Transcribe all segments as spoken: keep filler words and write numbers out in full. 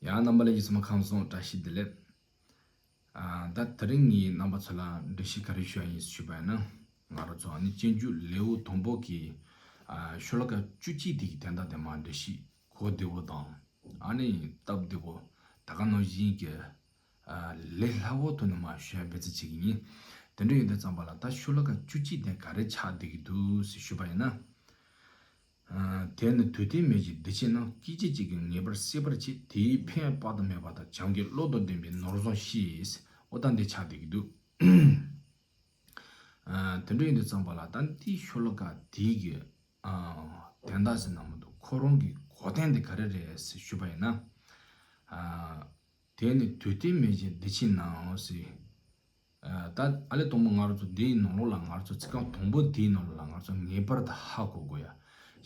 ཡང་རྣམ་པ་ལྷན་རྒྱས་ཚང་མ་ཁམས་བཟང་བཀྲ་ཤིས་བདེ་ལེགས། ཨ། ད་དེ་རིང་ངས་རྣམ་པ་ཚོ་ལ་འགྲེལ་བཤད་ག་རེ་ཞུ་ཡ་ཡིན་ཞུས་པ་ཡིན་ན། ང་རང་ཚོ་ཨ་ནི་སྤྱོད་འཇུག་ལེའུ་དང་པོ་གི། ཨ། ཤོ་ལོ་ཀ་བཅུ་གཅིག་དེ་གི་དོན་དག་དེ་མར་འགྲེལ་བཤད་གོ་བདེ་བོ་དང་། ཨ་ནི་སྟབས་བདེ་བོ། ད་ག་ནང་བཞིན་གྱི། ཨ། ལས་སླ་བོ་ཐོག་ནས་མར་ཞུ་ཡ་འབད་བརྩོན་བྱེད་ཀྱི་ཡིན། དེ་འདྲ་ཡིན་དུས་ཙམ་པ་ལ་ད་ཤོ་ལོ་ཀ་བཅུ་གཅིག་དེ་ག་རེ་ཆགས་བསྡད་ཀྱི་འདུག་ཟེར་ཞུས་པ་ཡིན་ན། ཨ། དེས་ནི་དུས་མཐའི་མེ་བཞིན་བདེ་ཆེན་རྣམས། སྐད་ཅིག་གཅིག་གིས་ངེས་པར་སྲེག་པར་བྱེད། དེས་ཕན་དཔག་ཏུ་མེད་པ་དང་། བྱམས་མགོན་བློ་དང་ལྡན་པས་ནོར་བཟང་ཤེས། འོ་ད་འདི་ཆགས་བསྡད་ཀྱི་འདུག་ཨ། དེ་འདྲ་ཡིན་དུས་ཙམ་པ་ལ་ད་འདི་ཤོ་ལོ་ཀ་དེ་གི། ཨ། དོན་དག་ཟེར་ན་མི་འདུག་ཁོ་རང་གི་གོ་དོན་དེ་ག་རེ་རེད་ཟེར་ཞུས་པ་ཡིན་ན། ཨ། དེས་ནི་དུས་མཐའི་མེ་བཞིན་བདེ་ཆེན་རྣམས་ཟེར། ཨ། ད་ཨ་ལས་དང་པོ་ང་རང་ཚོ་འདིའི་ནང་ལོགས་ལ་ང་རང་ཚོ་ཚིག་རྐང་དང་པོ་འདིའི་ནང་ལོགས་ལ་ང་རང་ཚོ་ངེས་པར་དུ་ཧ་གོ་དགོས་ཡ།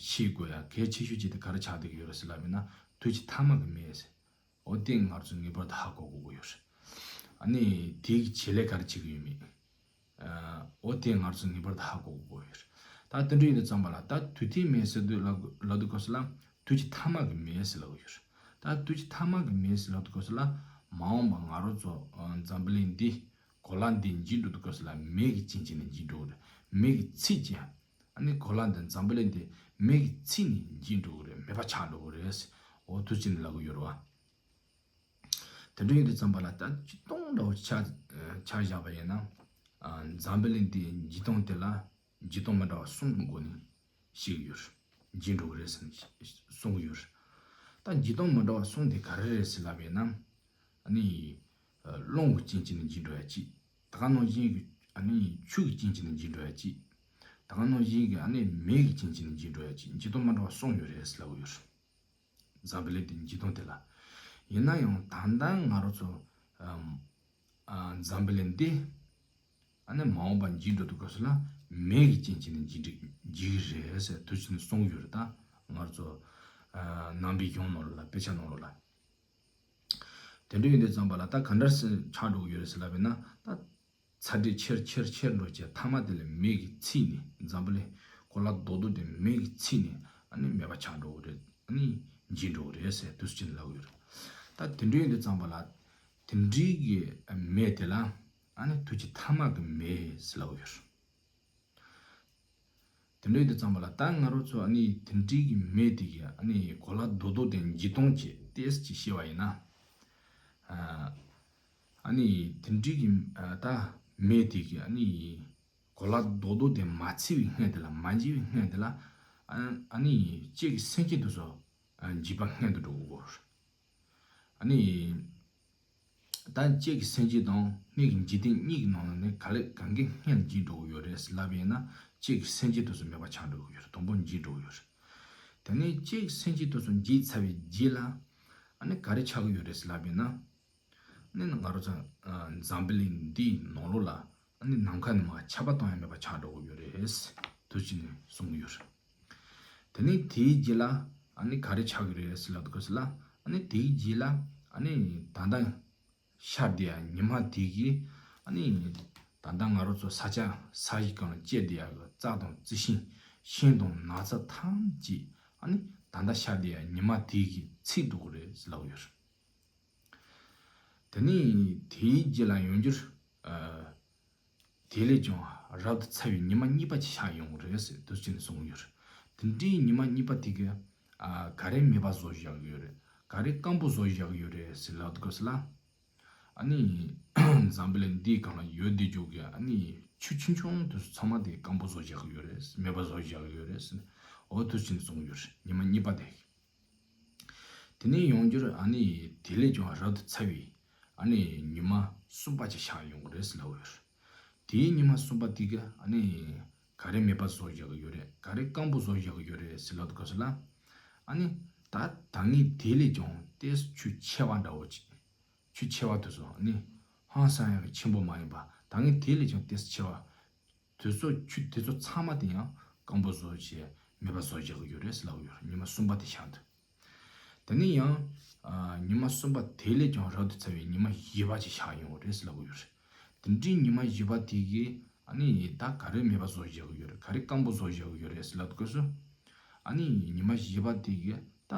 ཤེས་དགོས་ཡ་གལ་ཆེ་ཤོས་ཅིག་དེ་ག་རེ་ཆགས་བསྡད་ཀྱི་ཡོད་རེད་ཟེར་ལབ་ཡིན་ན། དུས་ཀྱི་ཐ་མ་གི་མེ་ཟེར། འོ་དེ་ང་ཚོ་ངེས་པར་དུ་ཧ་གོ་དགོས་ཀྱི་ཡོད་རེད། ཨ་ནི་དེའི་བྱེད་ལས་ག་རེ་བྱེད་ཀྱི་ཡོད་མེད། ཨ། འོ་དེ་ང་ཚོ་ངེས་པར་དུ་ཧ་གོ་དགོས་ཀྱི་ཡོད་རེད། ད་དེ་འདྲ་ཡིན་དུས་ཙམ་པ་ལ་ད་དུས་མཐའི་མེ་ཟེར་དུས་ལབ་ལབ་དུས་སྐབས་སུ་ལ་དུས་ཀྱི་ཐ་མ་གི་མེ་ཟེར་ལབ་ཀྱི་ཡོད་རེད། ད་དུས་ཀྱི་ཐ་མ་གི་མེ་ཟེར་ལབ་དུས་སྐབས་སུ་ལ་མ་འོངས་པ་ང་རང་ཚོ། ཨ། འཛམ་བུ་གླིང་འདི་གོ་ལ་འདི་འཇིག་འགྲོ་དུས་སྐབས་སུ་ལ་མེ་གི་རྐྱེན་བྱས་ནས་འཇིག་འགྲོ་གི་རེད། མེ་གི་ཚིག་ཅན། ཨ་ནི་གོ་ལ་འདི་འཛམ་བུ་གླིང་འདི་མེ་གི་ཚིག་ནས་འཇིག་འགྲོ་གི་རེད། མེད་པ་ཆགས་འགྲོ་གི་རེད་ཟེར། འོ་དུས་ཅི་ནས་ལབ་ཀྱི་ཡོད་རེད་བ། དེ་འདྲ་ཡིན་དུས་ཙམ་པ་ལ་ད་སྤྱིར་བཏང་འདྲ་བོ་ཆ་ཆ་བཞག་པ་ཡིན་ན། ཨ། འཛམ་བུ་གླིང་འདིའི་འཇིག་སྟངས་དེ་ལ་འཇིག་སྟངས་མི་འདྲ་བ་གསུམ་གྱི་སྒོ་ནས་ཤེས་ཀྱི་ཡོད་རེད། འཇིག་འགྲོ་གི་རེད་ཟེར་ནས་གསུང་གི་ཡོད་རེད། ད་འཇིག་སྟངས་མི་འདྲ་བ་གསུམ་དེ་ག་རེ་རེད་ཟེར་ལབ་པ་ཡིན་ན། ཨ་ནི། ཨ། རླུང་གི་རྐྱེན་བྱས་ནས་འཇིག་འགྲོ་ཡ་གཅིག་ད་ག་ནང་བཞིན་གྱི་ཨ་ནི་ཆུ་གི་རྐྱེན་བྱས་ནས་འཇིག་འགྲོ་ཡ་གཅིག་ད་ག་ནང་བཞིན་གྱི་ཨ་ནི་མེ་གི་རྐྱེན་བྱས་ནས་འཇིག་འགྲོ་ཡ་གཅིག་འཇིག་སྟངས་མི་འདྲ་བ་གསུམ་ཡོད་རེད་ཟེར་ལབ་ཀྱི་ཡོད་རེད། འཛམ་བུ་གླིང་འདི་འཇིག་སྟངས་དེ་ལ། ཡིན་ན་ཡང་ད་ལྟ་ང་རང་ཚོ། ཨམ། ཨ། འཛམ་བུ་གླིང་འདི། ཨ་ནི་མ་འོངས་པ་འཇིག་འགྲོ་དུས་སྐབས་སུ་ལ་མེ་གི་རྐྱེན་བྱས་ནས་འཇིག་འགྲོ་འཇིག་གི་རེད་ཟེར་དུས་ཕྱིན་གསུང་གི་ཡོད་རེད། ད་ང་ཚོ། ཨ། ནང་པའི་གཞུང་ནང་ལོགས་ལ་དཔེ་ཆ་ནང་ལོགས་ལ། དེ་འདྲ་ཡིན་དུས་ཙམ་པ་ལ་ད་ག་འདྲ་སེ་ཆགས་འགྲོ་གི་ཡོད་རེད་ཟེར་ལབ་པ་ཡིན་ན། ད་ཚ་དྲོད་ཆེར་ཆེར་ཆེར་འགྲོ་བྱས་མཐའ་མ་དེ་ལ་མེ་གིས་ཚིག་ནས་འཛམ་བུ་གླིང་གོ་ལ་རྡོག་རྡོག་དེ་མེ་གིས་ཚིག་ནས་ཨ་ནི་མེད་པ་ཆགས་འགྲོ་གི་རེད། ཨ་ནི་འཇིག་འགྲོ་གི་རེད་ཟེར་དུས་ཕྱིན་ལབ་ཀྱི་ཡོད་རེད། ད་དེ་འདྲ་ཡིན་དུས་ཙམ་པ་ལ་དེ་འདྲའི་གི་མེ་དེ་ལ་ཨ་ནི་དུས་ཀྱི་ཐ་མ་གི་མེ་ཟེར་ལབ་ཀྱི་ཡོད་རེད། དེ་འདྲ་ཡིན་དུས་ཙམ་པ་ལ་ད་ང་རང་ཚོ་ཨ་ནི་དེ་འདྲའི་གི་མེ་དེ་གི་ཨ་ནི་གོ་ལ་རྡོག་རྡོག་དེ་འཇིག་སྟངས་ཀྱི་ཏོག་ཙམ་ཅིག་བཤད་པ་ཡིན་ན། ཨ་ནི་དེ་འདྲའི་གི་ཨ་ད་མེ་དེ་གི་ཨ་ནི་གོ་ལ་རྡོག་རྡོག་དེ་མ་ཚིག་པའི་སྔོན་དེ་ལ་མ་འཇིག་པའི་སྔོན་དེ་ལ་ཨ་ཨ་ནི་ཁྱེད་ཀྱི་སེམས་ཅན་དེ་ཚོ་འཇིག་པ་སྔོན་དུ་འགྲོ་དགོས། ཨ་ནི། ད་ཁྱེད་ཀྱི་སེམས་ཅན་དང་སྣོད་ཀྱི་འཇིག་རྟེན་གཉིས་ཀྱི་ནང་ལ་ནི་ག་ལེ་གང་གི་སྔོན་འཇིག་འགྲོ་གི་ཡོད་རེད་ལབ་ཡིན་ན། ཁྱེད་ཀྱི་སེམས་ཅན་དེ་ཚོ་མེད་པ་ཆགས་འགྲོ་གི་ཡོད་རེད། དང་པོ་འཇིག་འགྲོ་གི་ཡོད་རེད། དེ་ནས་ཁྱེད་ཀྱི་སེམས་ཅན་དེ་ཚོ་འཇིག་ཚར་བའི་རྗེས་ལ་ཨ་ནི་ག་རེ་ཆགས་ཀྱི་ཡོད་རེད་ལབ་ཡིན་ན། ཨ་ནི་ང་རང་ཚོ་འཛམ་བུ་གླིང་འདིའི་ནང་ལོགས་ལ་ཨ་ནི་ནམ་མཁའ་ནས་མར་ཆར་པ་གཏོང་ཡ་མེད་པ་ཆགས་འགྲོ་གི་ཡོད་རེད། དུས་ཕྱིན་ནས་གསུང་གི་ཡོད་རེད། དེ་ནས་དེའི་རྗེས་ལ་ཨ་ནི་ག་རེ་ཆགས་ཀྱི་རེད་ཟེར་ལབ་དུས་སྐབས་སུ་ལ། ཨ་ནི་དེའི་རྗེས་ལ་ཨ་ནི་ད་ལྟ་ཤར་བསྡད་ཡ་ཉི་མ་དེ་གིས་ཨ་ནི་ད་ལྟ་ང་རང་ཚོ་ས་ཆ་ས་གཞི་སྒང་ལ་སྐྱེས་བསྡད་ཡ་གི་རྩྭ་དང་རྩི་ཤིང་ཤིང་དང་ནགས་ཚལ་ཐམས་ཅད་ཨ་ནི་ད་ལྟ་ཤར་བསྡད་ཡ་ཉི་མ་དེ་གིས་ཚིག་འགྲོ་གི་རེད་ཟེར་ལབ་ཀྱི་ཡོད་རེད། དེ་ནས་དེའི་རྗེས་ལ་ཡང་བསྐྱར། ཨ། དེ་ལས་ཀྱང་རབ་ཏུ་ཚ་བའི་ཉི་མ་གཉིས་པ་ཅིག་ཤར་ཡོང་གི་རེད་ཟེར་དུས་ཕྱིན་གསུངས་ཡོད་རེད། དེ་འདྲའི་ཉི་མ་གཉིས་པ་དེ་གི། ཨ། ག་རེ་མེད་པ་བཟོ་བཞག་གི་ཡོད་རེད། ག་རེ་སྐམ་པོ་བཟོ་བཞག་གི་ཡོད་རེད་ཟེར་ལབ་དུས་སྐབས་སུ་ལ། ཨ་ནི། འཛམ་བུ་གླིང་འདིའི་སྒང་ལ་ཡོད་བསྡད་རྒྱུ་གི་ཨ་ནི་ཆུ་ཆུང་ཆུང་དེ་ཚོ་ཚང་མ་དེ་སྐམ་པོ་བཟོ་བཞག་གི་ཡོད་རེད། མེད་པ་བཟོ་བཞག་གི་ཡོད་རེད་ཟེར་ནས་འོ་དུས་ཕྱིན་གསུངས་ཡོད་རེད། ཉི་མ་གཉིས་པ་དེ། དེ་ནས་ཡང་བསྐྱར་ཨ་ནི་དེ་ལས་ཀྱང་རབ་ཏུ་ཚ་བའི་ཨ་ནི་ཉི་མ་གསུམ་པ་ཅིག་ཤར་ཡོང་གི་རེད་ཟེར་ལབ་ཡོད་རེད། དེའི་ཉི་མ་གསུམ་པ་དེ་ག་ཨ་ནི་ག་རེ་མེད་པ་བཟོ་བཞག་གི་ཡོད་རེད། ག་རེ་སྐམ་པོ་བཟོ་བཞག་གི་ཡོད་རེད་ཟེར་ལབ་དུས་སྐབས་སུ་ལ། ཨ་ནི་ད་ད་ངས་དེ་ལས་ཀྱང་ཏོག་ཙམ་ཆུ་ཆེ་བ་འདྲ་བོ་ཅིག་ཆུ་ཆེ་བ་དེ་ཚོ་ཨ་ནི་ཧང་སང་ཡག་གི་ཆེན་པོ་མ་ཡིན་པ། ད་ངས་དེ་ལས་ཀྱང་ཏོག་ཙམ་ཆེ་བ། དེ་ཚོ་ཆུ་དེ་ཚོ་ཚང་མ་དེ་ཡང་སྐམ་པོ་བཟོ་བྱས་མེད་པ་བཟོ་བྱེད་ཀྱི་ཡོད་རེད་ཟེར་ལབ་ཀྱི་ཡོད་རེད། ཉི་མ་གསུམ་པ་དེ་ཤར་འདུག་དེ་ནས་ཡང་། ཨ། ཉི་མ་གསུམ་པ་དེ་ལས་ཀྱང་རབ་ཏུ་ཚ་བའི་ཉི་མ་བཞི་པ་ཅིག་ཤར་ཡོང་གི་རེད་ཟེར་ལབ་ཀྱི་ཡོད་རེད། དེ་འདྲའི་ཉི་མ་བཞི་པ་དེ་གིས་ཨ་ནི་ད་ག་རེ་མེད་པ་བཟོ་བྱེད་ཀྱི་ཡོད་རེད། ག་རེ་སྐམ་པོ་བཟོ་བྱེད་ཀྱི་ཡོད་རེད་ཟེར་ལབ་དུས་སྐབས་སུ། ཨ་ནི་ཉི་མ་བཞི་པ་དེ་གིས་ད་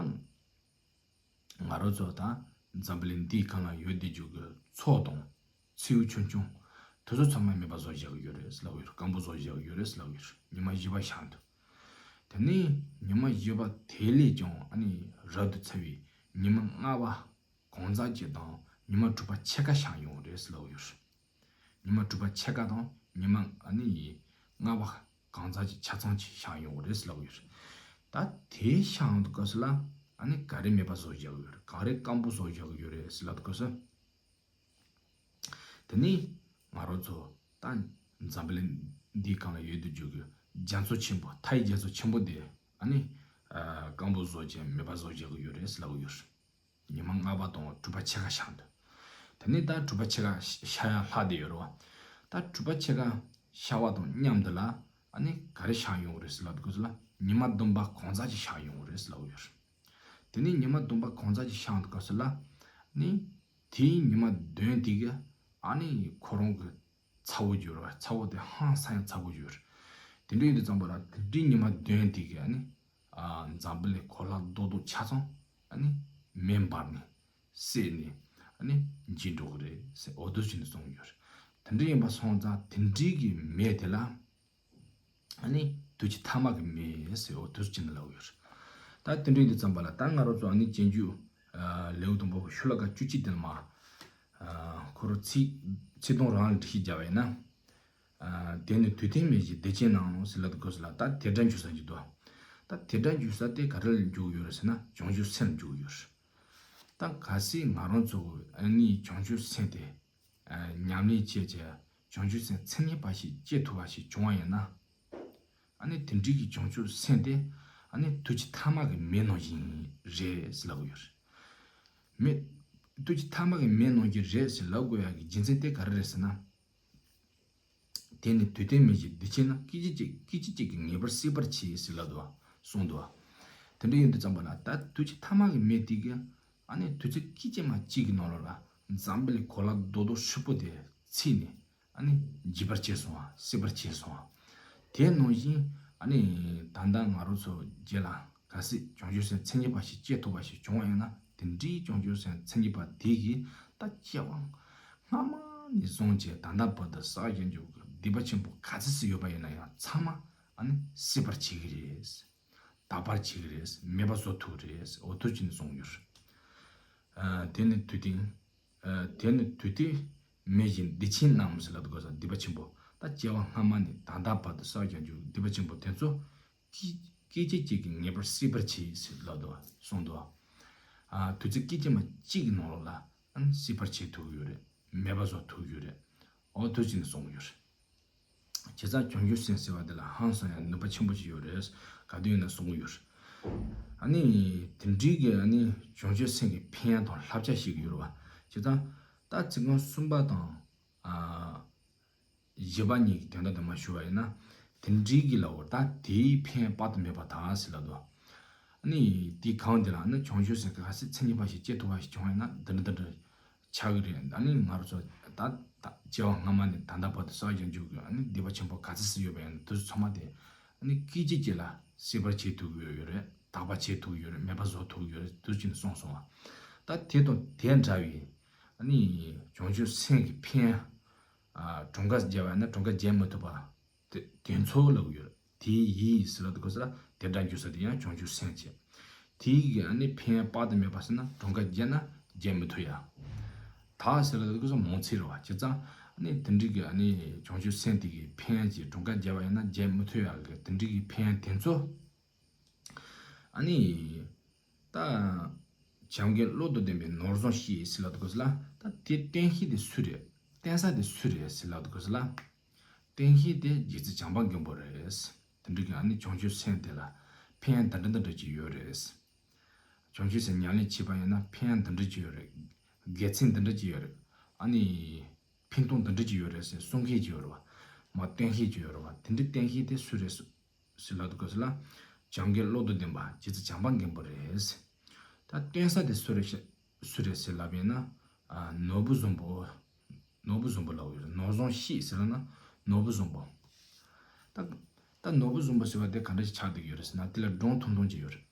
ང་རང་ཚོ་ད་ འཛམ་བུ་གླིང་འདིའི་སྒང་ལ་ཡོད་བསྡད་རྒྱུ་གི་མཚོ་དང་མཚེའུ་ཆུང་ཆུང་དེ་ཚོ་ཚང་མ་མེད་པ་བཟོ་བཞག་གི་ཡོད་རེད་ཟེར་ལབ་ཡོད། སྐམ་པོ་བཟོ་བཞག་གི་ཡོད་རེད་ཟེར་ལབ་ཡོད། ཉི་མ་བཞི་པ་ཤར་འདུག་དེ་ནས་ཉི་མ་བཞི་པ་དེ་ལས་ཀྱང་ཨ་ནི་རབ་ཏུ་ཚ་བའི་ཉི་མ་ལྔ་པ་གང་ཟག་ཅིག་དང་ཉི་མ་དྲུག་པ་ཕྱེད་ཀ་ཤར་ཡོང་རེད་ཟེར་ལབ་ཡོད། ཉི་མ་དྲུག་པ་ཕྱེད་ཀ་དང་ཉི་མ་ཨ་ནི་ལྔ་པ་གང་ཟག་ཅིག་ཆ་ཚང་ཅིག་ཤར་ཡོང་རེད་ཟེར་ལབ་ཡོད། ད་དེ་ཤར་ཡོང་དུས་སྐབས་སུ་ལ་ཨ་ནི་ག་རེ་མེད་པ་བཟོ་བཞག་ཡོད། ག་རེ་སྐམ་པོ་བཟོ་བཞག་ཡོད་རེད་ཟེར་ལབ་དུས་སྐབས་སུ། དེ་ནས་ང་རང་ཚོ་ད་འཛམ་བུ་གླིང་འདིའི་སྒང་ལ་ཡོད་དུ་འཇུག་གི་རྒྱ་མཚོ་ཆེན་པོ། མཐའི་རྒྱ་མཚོ་ཆེན་པོ་དེ་ཨ་ནི་ཨ་སྐམ་པོ་བཟོ་བྱས་མེད་པ་བཟོ་བཞག་གི་ཡོད་རེད་ཟེར་ལབ་ཡོད། ཉི་མ་ལྔ་པ་དང་དྲུག་པ་ཕྱེད་ཀ་ཤར་འདུག་དེ་ནས་ད་དྲུག་པ་ཕྱེད་ཀ་ཤར་ཡ་ལྷག་བསྡད་ཡོད་རེད་བ། ད་དྲུག་པ་ཕྱེད་ཀ་ཤར་བ་དང་མཉམ་དུ་ལ་ཨ་ནི་ག་རེ་ཤར་ཡོང་གི་རེད་ཟེར་ལབ་དུས་སྐབས་སུ་ལ་ཉི་མ་བདུན་པ་གང་ཟག་ཅིག་ཤར་ཡོང་གི་རེད་ཟེར་ལབ་ཡོད། དེ་ནས་ཉི་མ་བདུན་པ་གང་ཟག་ཅིག་ཤར་དུས་སྐབས་སུ་ལ་ནི་དེའི་ཉི་མ་བདུན་དེ་གི་ཨ་ནི་ཁོ་རང་གི་ཚ་བོ་འགྱུར་བ། ཚ་བོ་དེ་ཧང་སང་ཡང་ཚ་བོ་འགྱུར། དེ་འདྲ་ཡིན་དུས་ཙམ་པ་ལ་དེ་འདྲའི་ཉི་མ་བདུན་དེ་གི་ཨ་ནི་ཨ་འཛམ་བུ་གླིང་གོ་ལ་རྡོག་རྡོག་ཆ་ཚང་ཨ་ནི་མེ་འབར་ནས་བསྲེགས་ནས་ཨ་ནི་འཇིག་འགྲོ་གི་རེད་ཟེར། འོ་དུས་ཕྱིན་ནས་གསུངས་ཡོད། དེ་འདྲ་ཡིན་པ་སོང་ཙང་དེ་འདྲའི་གི་མེ་དེ་ལ་ཨ་ནི་དུས་ཀྱི་ཐ་མ་གི་མེ་ཟེར། འོ་དུས་ཕྱིན་ནས་ལབ་ཡོད། ད་དེ་འདྲ་ཡིན་དུས་ཙམ་པ་ལ་ད་ང་རང་ཚོ་ཨ་ནི་སྤྱོད་འཇུག་ལེའུ་དང་པོ་ཤོ་ལོ་ཀ་བཅུ་གཅིག་དེ་ལ་མ་ཁོ་རང་ཚིག་ཚིག་དོན་རང་ལ་འགྲེལ་བཤད་བརྒྱབ་པ་ཡིན་ན། དེ་ནི་དུས་མཐའི་མེ་བཞིན་བདེ་ཆེན་རྣམས་ཟེར་ལབ་དུས་སྐབས་སུ་ལ་ད་དེ་སྒྲ་འཇུག་ས་ཅིག་འདུག་ད་དེ་སྒྲ་འཇུག་ས་དེ་ག་རེ་ལ་འཇུག་ཡོད་རེད་ཟེར་ན་བྱང་ཆུབ་སེམས་ལ་འཇུག་ཡོད་རེད། ད་གལ་སྲིད་ང་རང་ཚོ་ཨ་ནི་བྱང་ཆུབ་སེམས་དེ་ཨ་ཉམས་ལེན་བྱས་བྱས་བྱང་ཆུབ་སེམས་མཚན་ཉིད་པ་ཞིག་སྐྱེ་ཐུབ་པ་ཞིག་བྱུང་བ་ཡིན་ན། ཨ་ནི་དེ་འདྲའི་གི་བྱང་ཆུབ་སེམས་དེ་ཨ་ནི་དུས་ཀྱི་ཐ་མ་གི་མེ་ནང་བཞིན་རེད་ཟེར་ལབ་ཀྱི་ཡོད་རེད། མེ། དུས་ཀྱི་ཐ་མ་གི་མེ་ནང་བཞིན་རེད་ཟེར་ལབ་དགོས་ཡག་གི་རྒྱུ་མཚན་དེ་ག་རེ་རེད་ཟེར་ན། དེ་ནི་དུས་མཐའི་མེ་བཞིན་བདེ་ཆེན་རྣམས། སྐད་ཅིག་གཅིག་སྐད་ཅིག་གཅིག་གིས་ངེས་པར་སྲེག་པར་བྱེད་ཟེར་ལབ་འདུག་གསུངས་འདུག་དེ་འདྲ་ཡིན་དུས་ཙམ་པ་ལ་ད་དུས་ཀྱི་ཐ་མ་གི་མེ་དེ་གིས་ཨ་ནི་དུས་ཚོད་སྐད་ཅིག་མ་གཅིག་གི་ནང་ལོགས་ལ་འཛམ་བུ་གླིང་གོ་ལ་རྡོག་རྡོག་ཧྲིལ་པོ་དེ་བསྲེགས་ནས་ཨ་ནི་འཇིག་པར་བྱས་སོང་བ། སྲེག་པར་བྱས་སོང་བ། དེ་ནང་བཞིན་ཨ་ནི་ད་ལྟ་ང་རང་ཚོ་རྗེས་ལ་གལ་སྲིད་བྱང་ཆུབ་སེམས་མཚན་ཉིད་པ་ཞིག་སྐྱེ་ཐུབ་པ་ཞིག་བྱུང་བ་ཡིན་ན། དེ་འདྲའི་བྱང་ཆུབ་སེམས་མཚན་ཉིད་པ་དེ་གིས་ད་སྐྱེ་བ་སྔ་མ་ནས་བཟུང་བྱས་ད་ལྟ་བར་དུ་བསགས་ཀྱང་འཇུག་གི་སྡིག་པ་ཆེན་པོ་ག་ཚོད་ཅིག་ཡོད་པ་ཡིན་ན་ཡང་ཚང་མ་ཨ་ནི་སྲེག་པར་བྱེད་ཀྱི་རེད། དག་པར་བྱེད་ཀྱི་རེད། མེད་པ་བཟོ་ཐུབ་ཀྱི་རེད། འོ་དུས་ཕྱིན་ནས་གསུངས་ཡོད། ཨ་དེ་ནི་དུས་མཐའི་ཨ་དེ་ནི་དུས་མཐའི་མེ་བཞིན་བདེ་ཆེན་རྣམས་ཟེར་ལབ་དགོས་ས། སྡིག་པ་ཆེན་པོ་ད་སྐྱེ་བ་སྔ་མ་ནས་ད་ལྟ་བར་དུ་བསགས་ཀྱང་འཇུག་སྡིག་པ་ཆེན་པོ་དེ་ཚོ་སྐད་སྐད་ཅིག་གཅིག་གིས་ངེས་པར་སྲེག་པར་བྱེད་ཟེར་ལབ་འདུག་གསུངས་འདུག་ཨ་དུས་ཚོད་སྐད་ཅིག་མ་གཅིག་གི་ནང་ལོགས་ལ་ཨ་ནི་སྲེག་པར་བྱེད་ཐུབ་ཀྱི་ཡོད་རེད། མེད་པ་བཟོ་ཐུབ་ཀྱི་ཡོད་རེད། འོ་དུས་ཕྱིན་ནས་གསུངས་ཡོད་རེད། བྱས་ཙང་བྱང་ཆུབ་སེམས་ཟེར་བ་འདི་ལ་ཧང་སང་ཡང་ནུས་པ་ཆེན་པོ་ཞིག་ཡོད་རེད། ག་དུས་ཡིན་ན་གསུངས་ཡོད། ཨ་ནི་དེ་འདྲའི་གི་ཨ་ནི་བྱང་ཆུབ་སེམས་ཀྱི་ཕན་ཡོན་དང་བསླབ་བྱ་ཞིག་ཡོད་རེད་བ། བྱས་ཙང་ད་ཚིག་རྐང་གསུམ་པ་དང་ཨ་བཞི་པ་གཉིས་ཀྱི་དོན་དག་དེ་མར་ཞུ་བ་ཡིན་ན། དེ་འདྲའི་གི་ལ་འོ་ད་དེའི་ཕན་ཡོན་དཔག་ཏུ་མེད་པ་དག་ཟེར་ལབ་འདུག་ཨ་ནི་དེའི་གང་དེ་ལ་ཨ་ནི་བྱང་ཆུབ་སེམས་གལ་སྲིད་མཚན་ཉིད་པ་ཞིག་སྐྱེ་ཐུབ་པ་ཞིག་བྱུང་བ་ཡིན་ན་འདི་འདྲ་འདི་འདྲ། ཆགས་ཀྱི་རེད། ཨ་ནི་ང་རང་ཚོ་ད་ད་སྐྱེ་བ་སྔ་མ་ནས་ད་ལྟ་བར་དུ་བསགས་ཀྱང་འཇུག་གི་ཨ་ནི་སྡིག་པ་ཆེན་པོ་ག་ཚོད་ཅིག་ཡོད་པ་ཡིན་ན་དེ་ཚོ་ཚང་མ་དེ་ཨ་ནི་སྐད་ཅིག་གཅིག་ལ་སྲེག་པར་བྱེད་ཐུབ་ཀྱི་ཡོད་རེད། དག་པ་བྱེད་ཐུབ་ཀྱི་ཡོད་རེད། མེད་པ་བཟོ་ཐུབ་ཀྱི་ཡོད་རེད། དུས་ཕྱིན་ནས་གསུངས་སོང་བ། ད་དེ་དང་དེ་འདྲ་བའི་ཨ་ནི་བྱང་ཆུབ་སེམས་ཀྱི་ཕན་ཡོན་གྲངས་ཀ་བརྒྱབ་པ་ཡིན་ན་གྲངས་ཀ་བརྒྱབ་མི་ཐུབ་པ། དེ་དེ་ཚོ་ལབ་ཡོད། དེ་ཡིས་ཟེར་ལབ་དུས་སྐབས་སུ་ལ་དེ་སྒྲ་འཇུག་ས་དེ་ཡང་བྱང་ཆུབ་སེམས་བྱས། དེ་ཡི་གི་ཨ་ནི་ཕན་ཡོན་དཔག་ཏུ་མེད་པ་ཟེར་ན་གྲངས་ཀ་བརྒྱབ་ན་བརྒྱབ་མི་ཐུབ་ཡ། དག་ཟེར་ལབ་དུས་སྐབས་སུ་མང་ཚིག་རེད་བ། བྱས་ཙང་ཨ་ནི་དེ་འདྲའི་གི་ཨ་ནི་བྱང་ཆུབ་སེམས་དེ་གི་ཕན་ཡོན་གྱི་གྲངས་ཀ་བརྒྱབ་པ་ཡིན་ན་བརྒྱབ་མི་ཐུབ་ཡ་གི་དེ་འདྲའི་གི་ཕན་ཡོན་དེ་ཚོ། ཨ་ནི། ད། བྱམས་མགོན་བློ་དང་ལྡན་པས་ནོར་བཟང་བཤད་ཟེར་ལབ་དུས་སྐབས་སུ་ལ་ད་དེ་བསྟན་མཁན་དེ་སུ་རེད། བསྟན་ས་དེ་སུ་རེད་ཟེར་ལབ་དུས་སྐབས་སུ་ལ། བསྟན་མཁན་དེ་རྗེ་བཙུན་བྱམས་པ་མགོན་པོ་རེད། དེ་འདྲ་གི་ཨ་ནི་བྱང་ཆུབ་སེམས་དེ་ལ་ཕན་ཡོན་འདི་འདྲ་འདི་འདྲ་ཅིག་ཡོད་རེད། བྱང་ཆུབ་སེམས་ཉམས་ལེན་བྱས་པ་ཡིན་ན་ཕན་ཡོན་འདི་འདྲ་ཅིག་ཡོད་རེད། དགེ་མཚན་འདི་འདྲ་ཅིག་ཡོད་རེད། ཨ་ནི། ཕན་ཐོགས་འདི་འདྲ་ཅིག་ཡོད་རེད་ཟེར་གསུང་མཁན་ཅིག་ཡོད་རེད་བ། མ་བསྟན་མཁན་ཅིག་ཡོད་རེད་བ། དེ་འདྲ་བསྟན་མཁན་དེ་སུ་རེད་ཟེར་ལབ་དུས་སྐབས་སུ་ལ། བྱམས་མགོན་བློ་དང་ལྡན་པ་རྗེ་བཙུན་བྱམས་པ་མགོན་པོ་རེད། ད་བསྟན་ས་དེ་སུ་རེད་ཤག་སུ་རེད་ཟེར་ལབ་ཡིན་ན། ཨ་ནོར་བུ་བཟང་པོ། ནོར་བུ་བཟང་པོ་ལབ་ཡོད་རེད། ནོར་བཟང་བཤད་ཟེར་ན་ནོར་བུ་བཟང་པོ། ད་ད་ནོར་བུ་བཟང་པོ་ཟེར་བ་དེ་ག་འདྲ་ཞིག་ཆགས་བསྡད་ཀྱི་ཡོད་རེད་ཟེར་ན་དེ་ལ་སྒྲུང་ཐུང་ཐུང་ཅིག་ཡོད་རེད།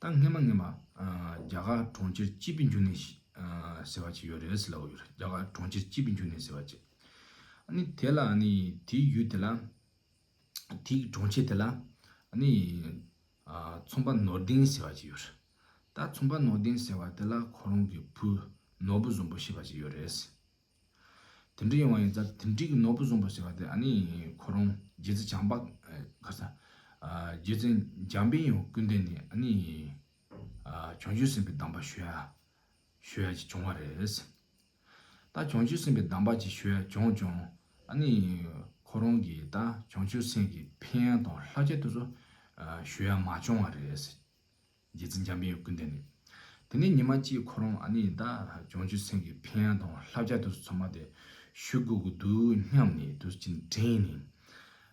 ད་ ད་སྔས་མ་སྔས་མ་ཨ་རྒྱ་གར་གྲོང་ཁྱེར་སྐྱིད་པའི་འབྱུང་གནས་ཤིག་ཨ་ཟེར་བ་ཅིག་ཡོད་རེད་ཟེར་ལབ་ཡོད་རེད། རྒྱ་གར་གྲོང་ཁྱེར་སྐྱིད་པའི་འབྱུང་གནས་ཟེར་བ་ཅིག་ཨ་ནི་དེ་ལ་ཨ་ནི་དེའི་ཡུལ་དེ་ལ། དེའི་གྲོང་ཁྱེར་དེ་ལ་ཨ་ནི་ཨ་ཚོང་པ་ནོར་ལྡིང་ཟེར་བ་ཅིག་ཡོད་རེད། ད་ཚོང་པ་ནོར་ལྡིང་ཟེར་བ་དེ་ལ་ཁོ་རང་གི་བུ་ནོར་བུ་བཟང་པོ་ཞེས་པ་ཅིག་ཡོད་རེད། དེ་འདྲ་ཡོང་བ་ཡིན་ཙང་དེ་འདྲའི་གི་ནོར་བུ་བཟང་པོ་ཟེར་བ་དེ་ཨ་ནི་ཁོ་རང་རྗེ་བཙུན་བྱམས་པ་ཨ་ག་ས་ཨ་རྗེ་བཙུན་འཇམ་དཔལ་དབྱངས་སྐུ་མདུན་ནས་ཨ་ནི་ཨ་བྱང་ཆུབ་སེམས་དཔའི་གདམས་པ་ཞུ་ཡ་ཞུ་ཡ་ཅིག་བྱུང་བ་རེད། ད་བྱང་ཆུབ་སེམས་དཔའི་གདམས་པ་ཅིག་ཞུ་ཡ་བྱུང་བྱུང་། ཨ་ནི་ཁོ་རང་གིས་ད་བྱང་ཆུབ་སེམས་ཀྱི་ཕན་ཡོན་དང་བསླབ་བྱ་དེ་ཚོ་ཨ་ཞུ་ཡ་མ་བྱུང་བ་རེད། རྗེ་བཙུན་འཇམ་དཔལ་དབྱངས་སྐུ་མདུན་ནས། དེ་ནས་ཉི་མ་གཅིག་ཁོ་རང་ཨ་ནི་ད་བྱང་ཆུབ་སེམས་ཀྱི་ཕན་ཡོན་དང་བསླབ་བྱ་དེ་ཚོ་ཚང་མ་དེ་ཞུ་དགོས་ཀྱི་འདུག་སྙམ་ནས་དེ་ཚོ་ཅིག་དྲན་ནས།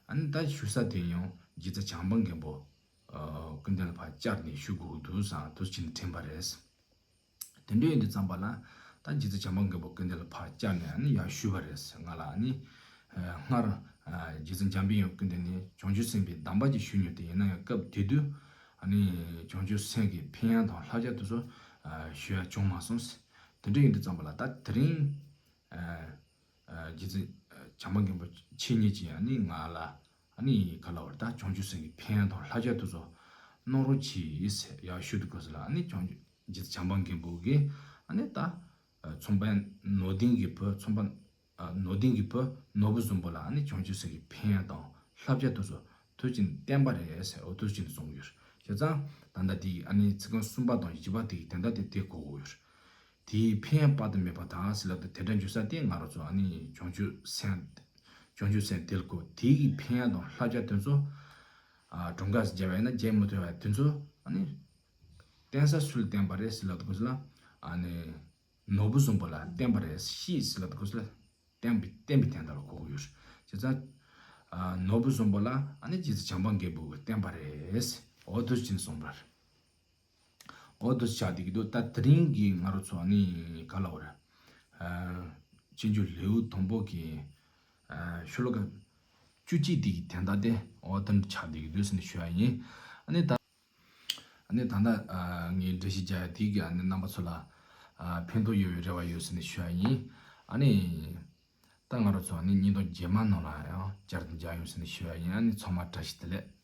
ཨ་ནི་ད་ཞུ་ས་དེ་ཡང་རྗེ་བཙུན་བྱམས་པ་མགོན་པོ་ཨ་སྐུ་མདུན་ལ་ཕར་བཅར་ནས་ཞུ་དགོས་ཀྱི་འདུག་བསམ་དེ་ཚོ་ཅིག་དྲན་པ་རེད། དེ་འདྲ་ཡིན་དུས་ཙམ་པ་ལ་ད་རྗེ་བཙུན་བྱམས་པ་མགོན་པོ་སྐུ་མདུན་ལ་ཕར་བཅར་ནས་ཨ་ནི་ཡར་ཞུས་པ་རེད། ང་ལ་ཨ་ནི་ཨ་སྔར་ཨ་རྗེ་བཙུན་འཇམ་དཔལ་དབྱངས་སྐུ་མདུན་ནས་བྱང་ཆུབ་སེམས་དཔའི་གདམས་པ་ཅིག་ཞུས་མྱོང་། དེ་ཡིན་ན་ཡང་སྐབས་དེ་དུས་ཨ་ནི་བྱང་ཆུབ་སེམས་ཀྱི་ཕན་ཡོན་དང་བསླབ་བྱ་དེ་ཚོ་ཨ་ཞུ་ཡ་བྱུང་མ་སོང་། དེ་འདྲ་ཡིན་དུས་ཙམ་པ་ལ་ད་དེ་རིང་ཨ་ཨ་རྗེ་བཙུན་ཨ་བྱམས་པ་མགོན་པོ་ཁྱེད་ཉིད་ཀྱིས་ཨ་ནི་ང་ལ་ཨ་ནི་ག་ལབ་དགོས་རེད། ད་བྱང་ཆུབ་སེམས་ཀྱི་ཕན་ཡོན་དང་བསླབ་བྱ་དེ་ཚོ་གནང་རོགས་གྱིས་ཟེར་ཡར་ཞུ་དུས་སྐབས་སུ་ལ་ཨ་ནི་བྱང་ཆུབ་རྗེ་བཙུན་བྱམས་པ་མགོན་པོ་གིས་ཨ་ནི་ད་ཨ་ཚོང་དཔོན་ནོར་ལྡིང་གི་བུ་ཚོང་དཔོན་ཨ་ནོར་ལྡིང་གི་བུ་ནོར་བུ་བཟང་པོ་ལ་ཨ་ནི་བྱང་ཆུབ་སེམས་ཀྱི་ཕན་ཡོན་དང་བསླབ་བྱ་དེ་ཚོ་དུས་ཀྱིས་བསྟན་པ་རེད་ཟེར། འོ་དུས་ཀྱིས་གསུངས་ཡོད། བྱས་ཙང་ད་ལྟ་དེ་ཨ་ནི་ཚིག་རྐང་གསུམ་པ་དང་བཞི་པ་དེ་གི་དོན་དག་དེ་དེ་གོ་དགོས་ཡོད། དེའི་ཕན་ཡོན་དཔག་ཏུ་མེད་པ་དང་ཟེར་ལབ་དུས་དེ་འདྲ་འཇུག་ས་དེ་ང་རང་ཚོ་ཨ་ནི་བྱང་ཆུབ་སེམས་བྱང་ཆུབ་སེམས་དེ་ལ་གོ་དེ་གི་ཕན་ཡོན་དང་བསླབ་བྱ་དེ་ཚོ་ཨ་གྲངས་ཀ་བརྒྱབ་པ་ཡིན་ན་བརྒྱབ་མི་ཐུབ་པ་དེ་ཚོ་ཨ་ནི་བསྟན་ས་སུ་ལ་བསྟན་པ་རེད་ཟེར་ལབ་དུས་སྐབས་སུ་ལ་ཨ་ནི་ནོར་བུ་བཟང་པོ་ལ་བསྟན་པ་རེད། ཤེས་ཟེར་ལབ་དུས་སྐབས་སུ་ལ་བསྟན་པའི་བསྟན་པའི་དོན་དག་ལ་གོ་གི་ཡོད། བྱས་ཙང་ཨ་ནོར་བུ་བཟང་པོ་ལ་ཨ་ནི་རྗེ་བཙུན་བྱམས་པ་མགོན་པོ་གི་བསྟན་པ་རེད། འོ་དུས་ཀྱིས་གསུངས་པ་རེད། འོ་དུ་ཆགས་བསྡད་ཀྱི་འདུག་ད་དེ་རིང་གི་ང་རང་ཚོ་ཨ་ནི་ག་ལབ་དགོས་རེད། ཨ་སྤྱོད་འཇུག་ལེའུ་དང་པོ་གི་ཨ་ཤོ་ལོ་ཀ་བཅུ་གཅིག་དེ་གི་དོན་དག་དེ་འོ་དེ་འདྲ་ཆགས་བསྡད་ཀྱི་འདུག་ཟེར་ནས་ཞུ་ཡ་ཡིན། ཨ་ནི་ད་ཨ་ནི་ད་ལྟ་ཨ་ངས་འགྲེལ་བཤད་རྒྱག་ཡ་དེ་གི་ཨ་ནི་རྣམ་པ་ཚོ་ལ་ཨ་ཕན་ཐོགས་ཡོད་པའི་རེ་བ་ཡོད་ཟེར་ནས་ཞུ་ཡ་ཡིན། ཨ་ནི་ད་ང་རང་ཚོ་ཨ་ནི་བརྙན་ཐུང་རྗེས་མ་ནང་ལ་ཡང་བསྐྱར་དུ་མཇལ་ཡོང་ཟེར་ནས་ཞུ་ཡ་ཡིན། ཨ་ནི་ཚང་མ་བཀྲ་ཤིས་བདེ་ལེགས།